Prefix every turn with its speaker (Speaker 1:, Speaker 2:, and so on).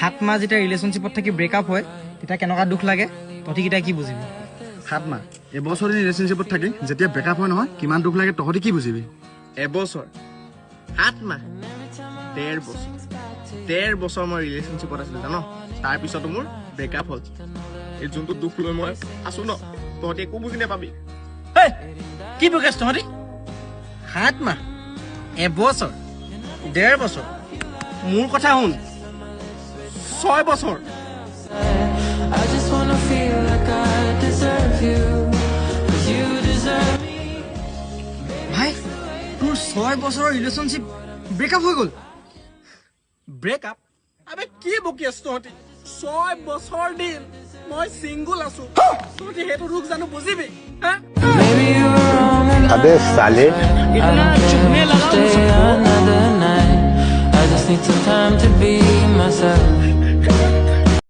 Speaker 1: 7 মাহ যেতিয়া ৰিলেশ্যনশ্বিপত থাকি ব্ৰেকআপ হয়, তেতিয়া কেনেকুৱা দুখ লাগে, তহঁতিকেইটাই কি বুজিবি?
Speaker 2: 7 মাহ, এবছৰ দিন ৰিলেশ্যনশ্বিপত থাকি যেতিয়া ব্ৰেকআপ হয় নহয়, কিমান দুখ লাগে, তহঁতি কি বুজিবি?
Speaker 3: এবছৰ, 7 মাহ, ডেৰ বছৰ, 1.5 বছৰ মই ৰিলেশ্যনশ্বিপত আছিলো, জান? তাৰপিছতো মোৰ ব্ৰেকআপ হ'ল। এই যোনটো দুখ লৈ মই আছো ন, তহঁতি একো বুজি নাপাবি।
Speaker 1: হেই, কি বকিছ তহঁতি? 7 মাহ, এবছৰ, 1.5 বছৰ, মোৰ কথা শুন,
Speaker 3: 6 বছৰ।
Speaker 4: I just wanna feel like I deserve you. 'Cause you deserve me.
Speaker 1: ভাই, তোৰ 6 বছৰৰ ৰিলেশ্যনশ্বিপ ব্ৰেকআপ হৈ গ'ল?
Speaker 3: ব্ৰেকআপ? আবে, কি বকি আছ তহঁতি? 6 বছৰ দিন মই ছিংগুল আছো, তহঁতি সেইটো দুখ জানো বুজিবি, হা?
Speaker 4: Maybe you were wrong and
Speaker 5: अबे साले।
Speaker 4: I don't care if you stay another night. I just need some time to be